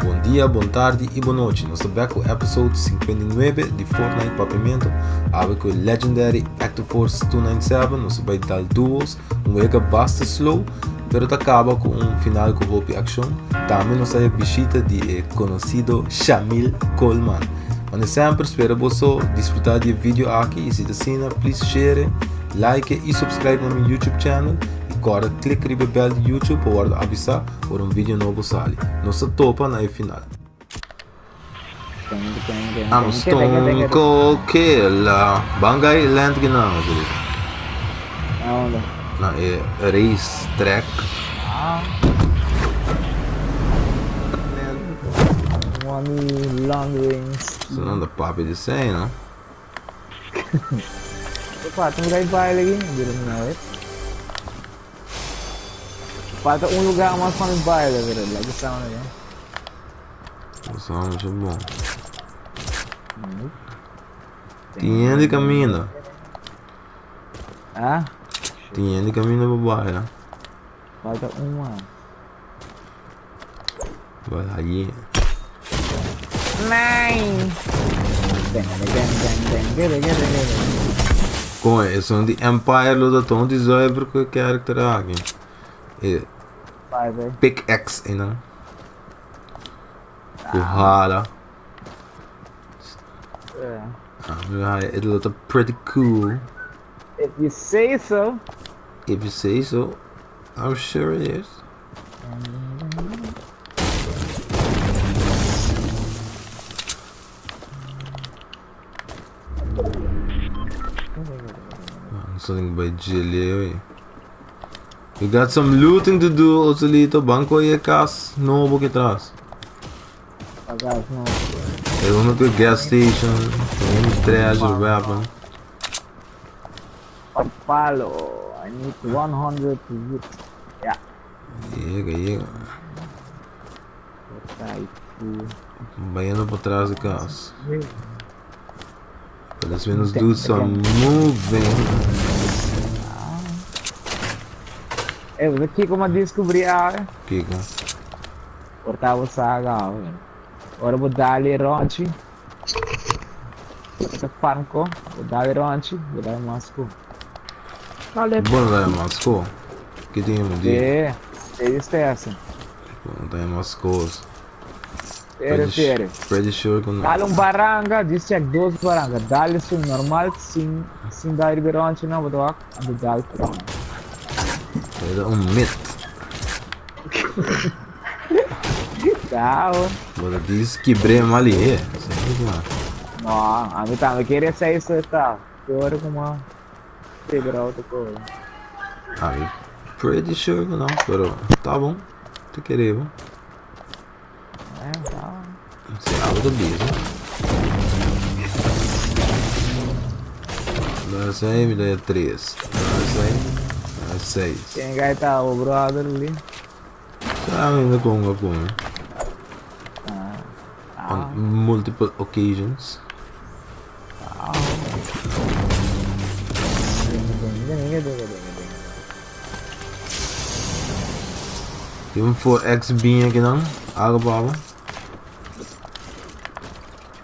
Bon dia, bon tardi y bon nochi. Nos ta back cu episode 59 di Fortnite Papiamento. Awe cu e legendary Active Force 297. Nos ta bay dal duos. Un wega basta slow, pero ta caba cu un final cu hopi accion. Tambe nos ta bishita di e conocido Shamil Coleman. Mane semper, spera boso disfruta di e video aki y si ta asina, please share, like y subscribe na mi YouTube channel. Y corda click riba e bell di YouTube pa wordo avisa ora un video nobo sali. Nos ta topa na e final. I'm a stone cold killer. Bangay land gina Joselito. Aonde? Na e race track. Ah. Money laundering. So nan da papi di sei, no? Falta un lugar baile aqui, didn't know it. Falta un lugar mas pa mi baile, pero like the sound again. O sound is bom. Tin de caminho. Ah? Tin de caminho pa baile. Falta un mas. Vai allí. Nine. Con e son di Empire lo da ton di zuiver ku e character aki. E pickaxe e nan. Ku hala. Ah, it look pretty cool. If you say so. If you say so, I'm sure it is. Something by Gilly. We got some looting to do, Osolito. Banco e cas nobo que tras. É uma que gas station, um treasure weapon. Palo, I need 100 wood. Ja. Yega, yega. Bayendo pa tras di cas. But let's menos do some moving. Eh, você kiko ma descobri awe? Kiko? Cortava saga awe. Ora bo dali ronchi. Esta farmco, bo dali ronchi, bo dali masco. Dale. Bo dali masco. Ki tin mo di? Eh, te essa. Bo dali masco. Pere, pere. Pretty sure ku no. Dale un baranga, dis check dos baranga. Dale su normal, sin, sin dali ronchi no, bo ta wak, ando dal tron. Era un myth. Ciao. Bo diz kibré mal e. No, a mi tambe queria ser isso tá. Pior como figure out cosa. I'm pretty sure que não, pero tá bom. Te queremos. É, tá. Se algo busy. Dá 6, me dá 3. Dá 6, dá 6. Quem vai tá o brother ali? Tá ainda com com. Ah. On multiple occasions. Ah. Tin un 4X bin aki nan, algo pa bo.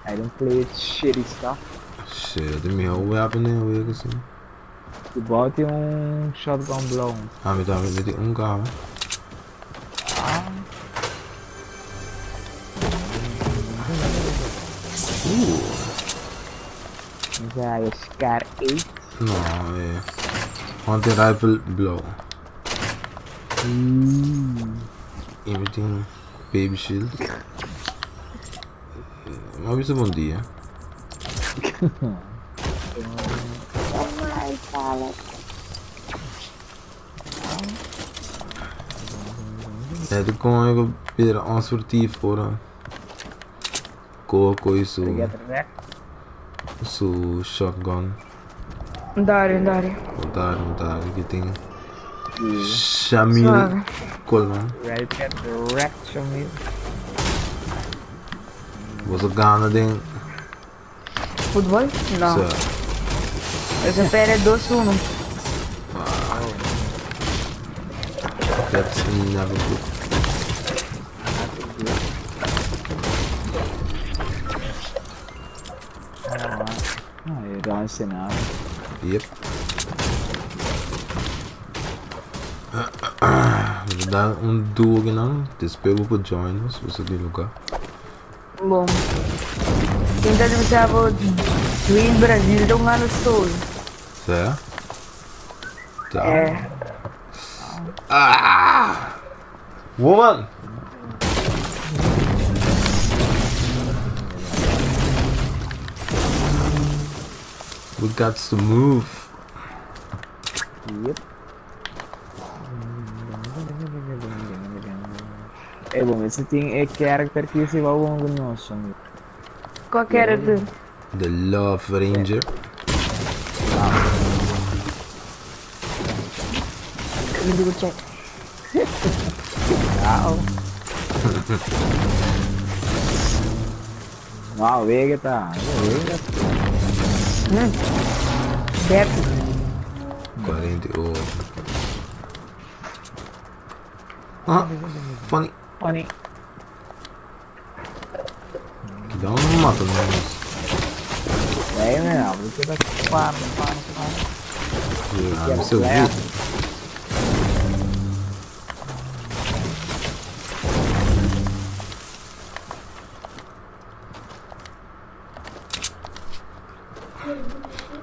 I don't play shitty stuff. Shit, di miho weapon den wega si. Di bou tin un shotgun blauw. Ah, mi tambe mi tin un caba. Ah. Ooh. Mi sa Scar 8. No, eh. Hunting rifle blauw. Y mi tin baby shield. Ma bisa bon dia. Ja, toen kon ik weer onsportief voor Ko ko su su shotgun. Dari, dari. Dari, dari, que tem Shamil Coleman. Right, get wrecked, Shamil. Boso gana den. Futbol? No. So. Ese pere 2-1. That's never good. Ah, e rush nada. Yep. Vou dar um duo aqui não. Después vou por join nos, você de lugar. Bom. Quem tá pensava Twin Brasil tá um ano sol. Certo? Tá. É. Ah! Woman! We got to move. Yep. Eh, bom, esse tem é character que se vai bom conosco. Qual que era tu? The Love Ranger. Eu digo check. Wow. Wow, vega tá. Vega. Beto. 48. Ah, funny. Funny. Que dá um mata não. É, né? Porque tá para, para, para. Ah, seu viu.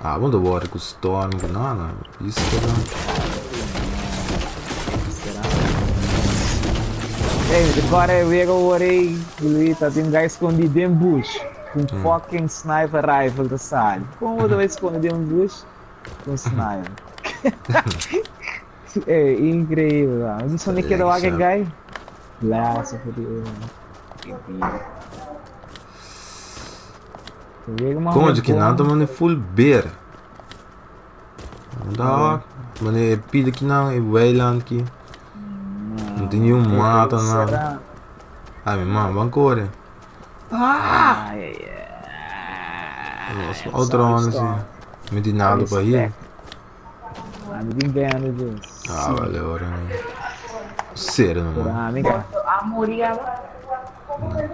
Ah, vamos embora com o Storm, não, não. Isso que não. Será? Ei, agora eu vego o Orei, Luíta, tem um gajo escondido em bush. Com um fucking sniper rifle da sala. Como você vai esconder em bush com sniper? É incrível, mano. Não sou nem que era o guy. Lá, só foi. Como de que nada, mano, é full beer. Não dá, mano, é pida aqui não, é weiland aqui. Não tem nenhum mata, nada. Ai, meu irmão, vamos correr. Ah! Ai, ai. Nossa, outro ano assim. Não tem nada para ir. Ah, me tem bandages. Ah, valeu, ora. né? Sério, não, mano. Ah, amiga. A moria.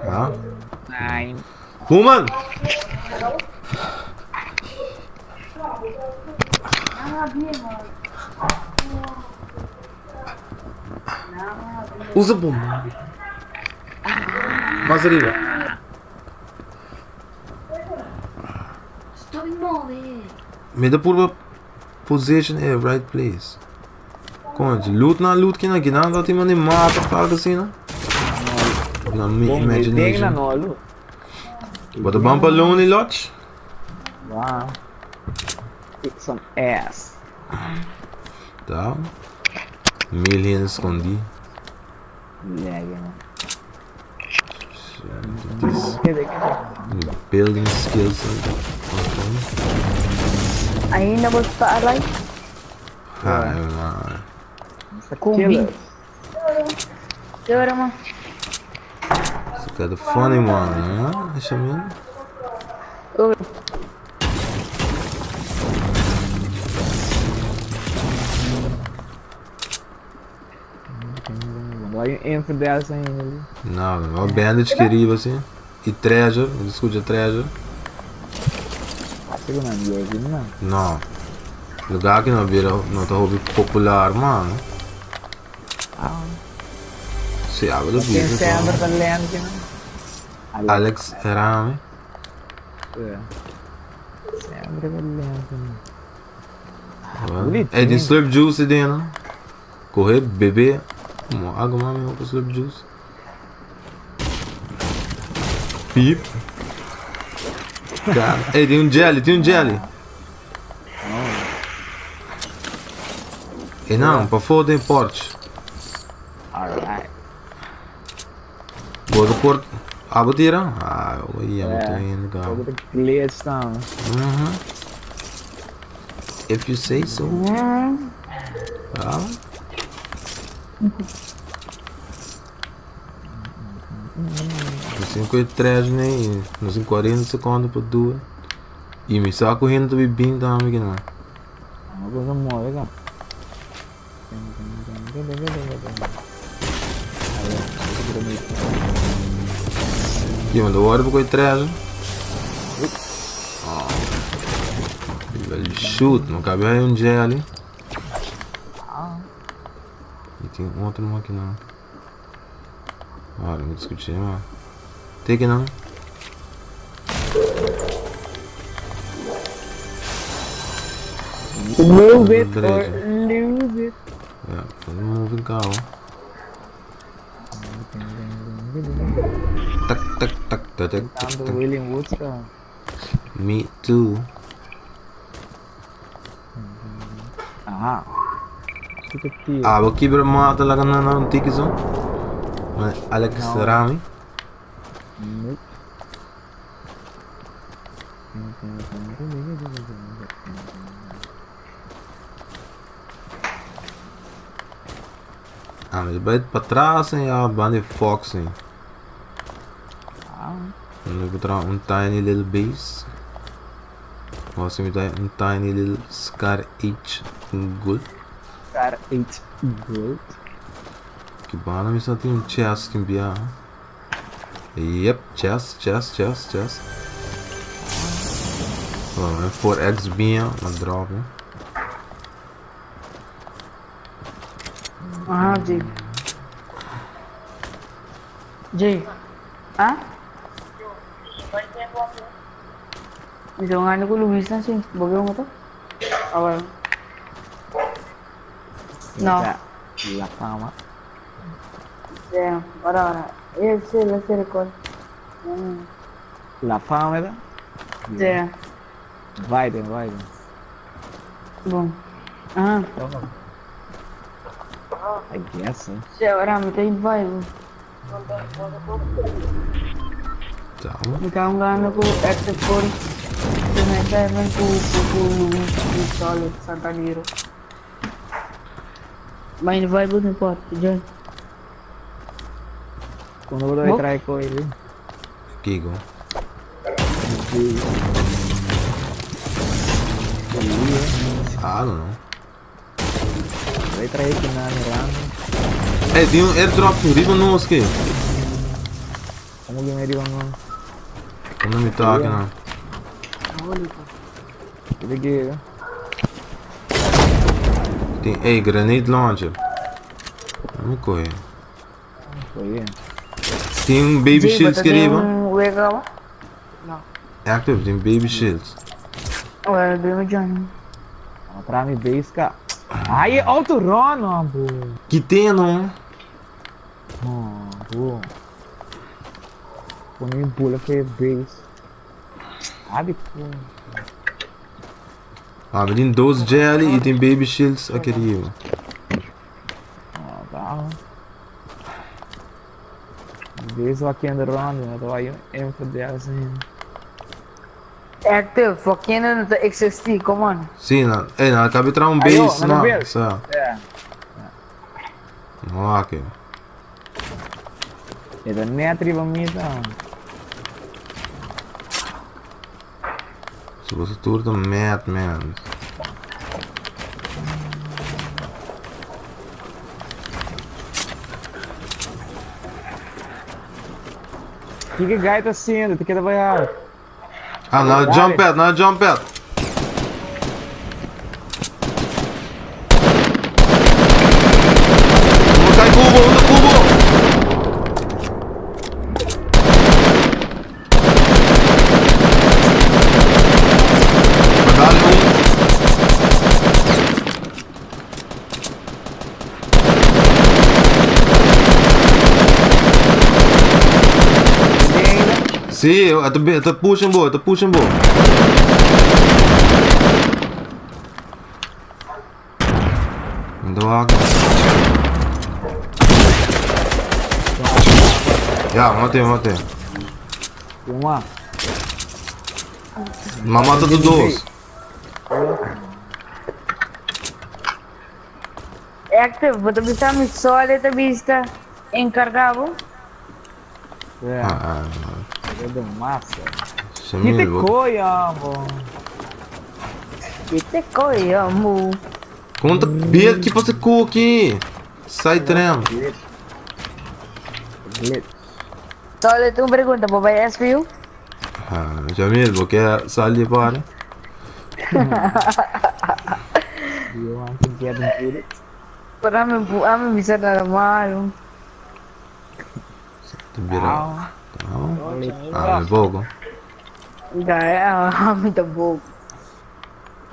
Ah? Ai. Woman! Usa bomba. Mais arriba. Stop moving. Me da purba position é right place. Conte, loot na loot que na que nada tem mane mata para assim, né? Na mi Bom, tem na imagination. nolo. Bota bumper lonely lodge. Wow. Kick some ass. Tá. Mil hin escondi. Yeah, yeah. This Quer dizer, building skills. Ainda vou estar lá. Ai, mano. Mr. Com Killer. Que hora, mano? Isso aqui é the funny one, né? Deixa eu ver. Oi. Vai infidels ainda. Não, não. Bandage queria assim. E treasure, escuta treasure. Segunda não. Não. Lugar que não vira, não tá hobby popular, mano. Ah. Se abre do Tem business. sempre tá lendo aqui, não? Alex Rame. É. Sempre tá lendo. É, tem slurp juice dentro. Correr, beber. Como água, mano, com slurp juice. Pip. Cara, ei, tem um jelly, tem um jelly. E não, para fora tem porte. Alright. Boa porto. Ah, vou tirar? Ah, eu ia muito indo, cara. Todo glitch tá. Uhum. If you say so. Ah. No 53, né? No 40 segundos para duas. E me saco correndo também bem também que não. Uma coisa move, cara. E mano, agora vou com três. Well, shoot, no cabe aí um jelly. E tem outro máquina. Ah, não discutir, mano. Tem que não. Move it or lose it. Ja, move it gauw. Tak, tak, tak, tak, tak, tak, Ando tak. William Woods ka. Me too. Aha. Kiko tiro. Ah, bo kibra mata laga na na un tiki zo. Ma Alex No. Rami. Nope. Ah, mas bai pa tras en ja, bandi Fox en. Ah. Dan heb ik un tiny little base. Was mi un tiny little Scar H gold. Scar H gold. Ki bana mi sa tin un chest in bia. Yep, chest, chest, chest, chest. Oh, 4x bia, maar drop, hè. Ah, Jay. Jay. Ah? Ito nga ko Luis na siya. Bagay mo to? Ah, well. No. La fama. Yeah, ora, ora. Yes, sí, let's record. La fama, ¿verdad? Yeah. Biden, Biden. Bom. Ah. I guess, eh. Sì, ora mi tay vibe. Ciao. Mi ka un ko active 4 297 ku ku ku Luis ku Solid Santaniro. Ma in vibe no importa, John. Quando vou Bo? try ko ele. Kiko. I don't know. Vai trair aqui na Miranda. Hey, tem um airdrop riba nos que. Como que me riba no? Como me tá aqui não. Ele que Tem, hey, grenade launcher. Vamos correr. Foi. Tem um baby shields que riba. Um wega No. Active, tem baby shields. Ora, abbiamo John. Pra mi base ka. Ai, auto run, bo. Que tem não? Oh, bo. Põe mi bula foi base. Sabe, pô. Ah, mas tem 12 jelly e tem baby shields aqui riba. Ah, tá. Base aqui anda run, né? Tô aí M assim. Active, fucking no te XST, come on. Sim, não. Ei, não, acabei de trazer um Aí, ó, base, na não. base. Só. É. Não, aqui. Ele nem atriba mi tá. Se você turta mad, man. Que que guy tá sendo? Tu quer trabalhar? Ah, na jump pad, na jump pad. Um cai cubo, um cubo. Dale um. Sim, eu tô pushing boa, tô pushing boa. Dog. Ja, matei, matei. Uma. Ma mata do dois. Active, but bisa mi solid vista encargado. É. Ah, É de massa. Que Shamil, te vou- coia, bo. Que te coia, mu. Conta B que você cookie. Sai trem. Glitch. Glitch. Solid, uma pergunta, vou vai SPU? Ah, Jamil, vou quer sair para. Do you want to get bullet? Pero ami ami bisa nada malo. Te bira. Ah, mi poco. Gaya, ami tampoco.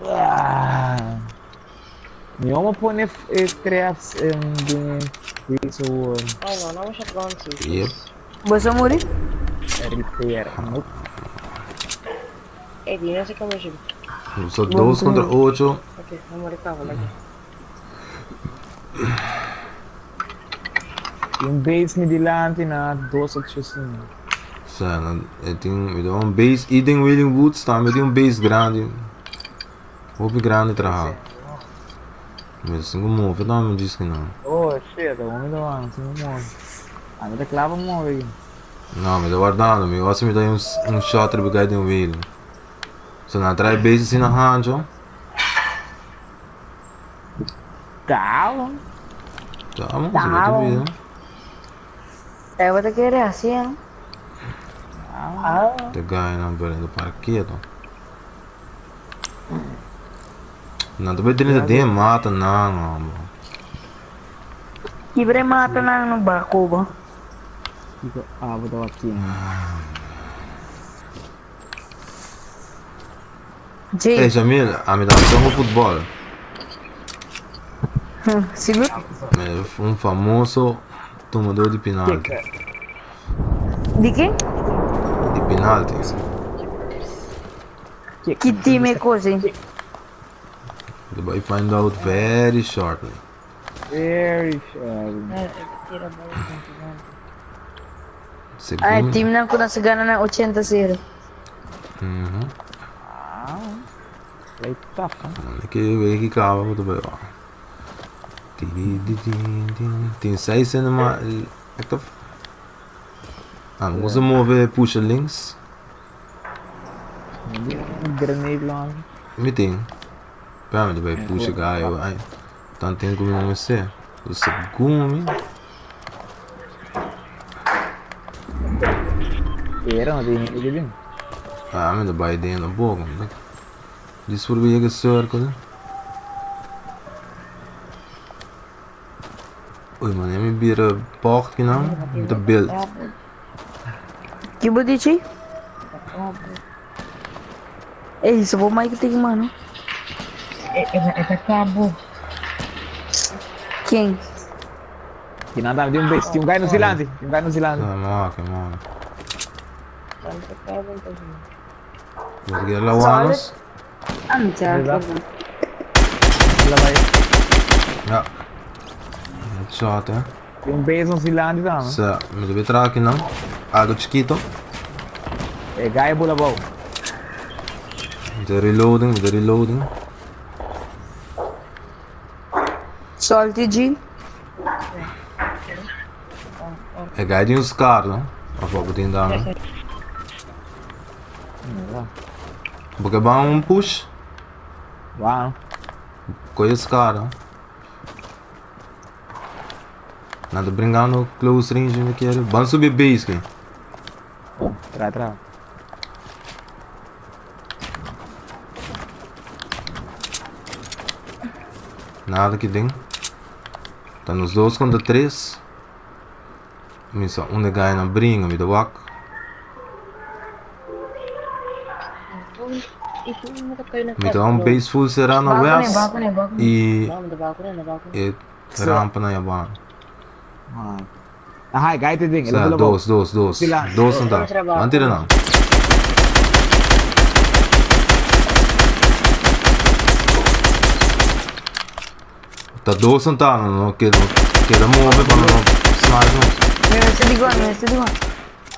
Ah. Mi omo pone e traps den freezer wall. Oh no, no shotgun si. Yep. Bo sa muri? Repair. Nope. Eh, di no sé cómo se. So 2 contra 8. Ok, no muri cabo, like. Tin base mi dilanti na 285. Sa, na, e tin, mi ta un base, i den Wailing Woods tambe tin un base grandi. Hopi grandi traha. Mi ta sin ku move tambe djis ki nan. Oh shit, awor mi ta wak, sin ku move. Ami ta kla pa move aki. No, mi ta wardando, mi wak si mi ta un, un shot riba kai den Wailing. So nan trae base asina hancho. Tabo. Tabo, Tabo. Eh, wat kere así, eh? Ah. Te guy nan berendo parqueto. Nan te betrina de mata nan, hombre. Kibre mata nan no bakuba. Kiko abo ta wak Hey Jamil, ami ta hunga futbol. Sigur? Mi un famoso tomador di penalti. Di ken? Di penalti. Ki team e kosi? You will find out very shortly. Very shortly. Ay, team nan ku nan sa gana ng 80-0. Ah, play tough, huh? Ke weki kaba ku ta bai. Ti di di di. Tin 6 cinema active. Ah, vamos move puxa links. Grenade launcher. Mi tin. Pera, mi bai puxa guy. Ai. Tanto tempo que não sei. O segundo. Era no tin hende bin. Ah, mi ta bai den un poco. Dis por yega circle. Oei, man, mi bira bocht ki nan. Mi ta build. Ki bo dici? Ey, so bo mic tin mano. E ta cabo. Ken? Ki nan tambe tin un base. Tin un guy no dilanti. Tin un guy no dilanti. Ah, ma, che mano. Tanto cabo entonces. Vos quer lawanos? Anta. La bai. Ja. Headshot, hè. Tin un base no dilanti tambe. Sa, mi debe traha aki nan. Algo chikito. E guy bula bou. Mi ta reloading, mi ta reloading. Salty G. E guy tin un scar, no? Of wat tin daar, no? Bo ke ban un push? Wow. Koe scar, no? Nan ta bringando close range mi kere. Ban subi base ke. Tra tra. Nada ki den. Ta nos dos kontra tres. Mi sa unda guy nan bringa, mi ta wak. Mi ta un base full será na west y e rampa na yaban. Aha, guy te ding. Sa, dos, dos, dos. Dos nan ta. Man tira nan. Ta dos nan ta, no keda, keda move pa no snipe nos. Mi mester di gol, mi mester di gol.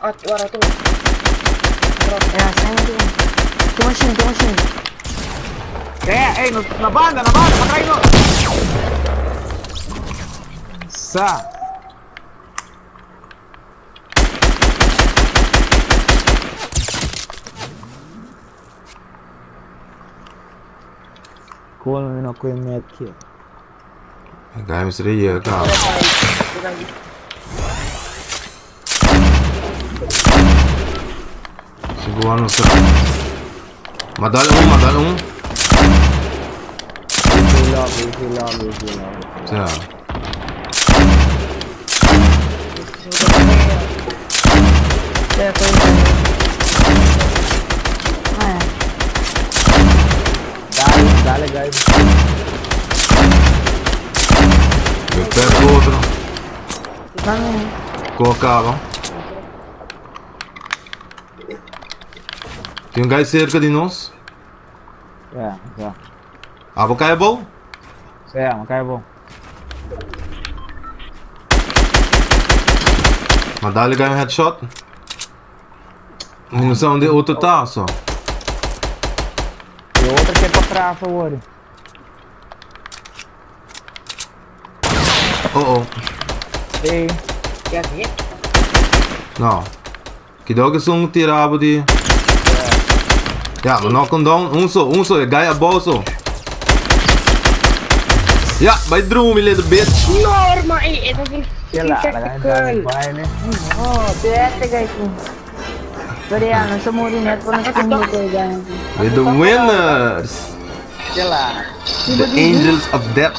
Ora tu. Ja, zijn we doen. Tuma machine, tuma machine. Eh, eh, no, na banda, na banda, pa trai no. Sa. Kon mi no koe medkit. Guy mester a yega kaba. Sigur nos ta. Ma dale un, ma dale un. love, easy love, easy love. Ja. Dale, dale, guys. Mi perde otro. Ko kaba. Tin un guy serka di nos. Ja, ja. Abo kai abou? Sí, mi kai abou. Ma dale guy un headshot. Mi no sa unda e otro ta, so. E otro ke pa tras awor. Oh oh. Sí. Ya sí. No. Kidao ke sun tirabo di. Ja, maar knock him down. Un so, un so, e guy abou so. Ja, bai drumi little bitch. Norma, ey, e ta un Kela, laga tactical. baile. Suerte, guys. Pero ya, no se muri net por nos kumite, guys. With the winners. Kela. The angels of death.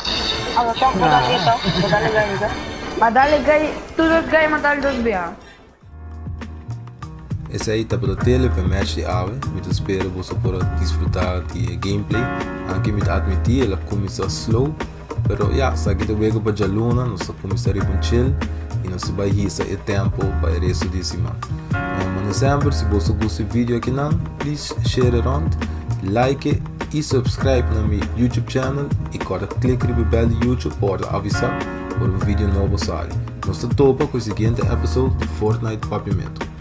Ah, to, madali to. Madali guys. Madali, guys. Tulad, guys, madali dos biya. Esey tabata tele p'e match di awe. Mi ta spera boso por a disfruta di e gameplay. Anke mi ta admiti el a cuminsa slow, pero ya, esaki ta wega pa djaluna, nos ta cuminsa riba un chill y nos ta bay hisa e tempo pa e resto di e siman. Mane semper, si boso gusta e video akinan, please share e rond, like e y subscribe na mi YouTube channel y corda click riba e bell di YouTube pa wordo avisa ora un video nobo sali. Nos ta topa cu e siguiente episode di Fortnite Papiamento.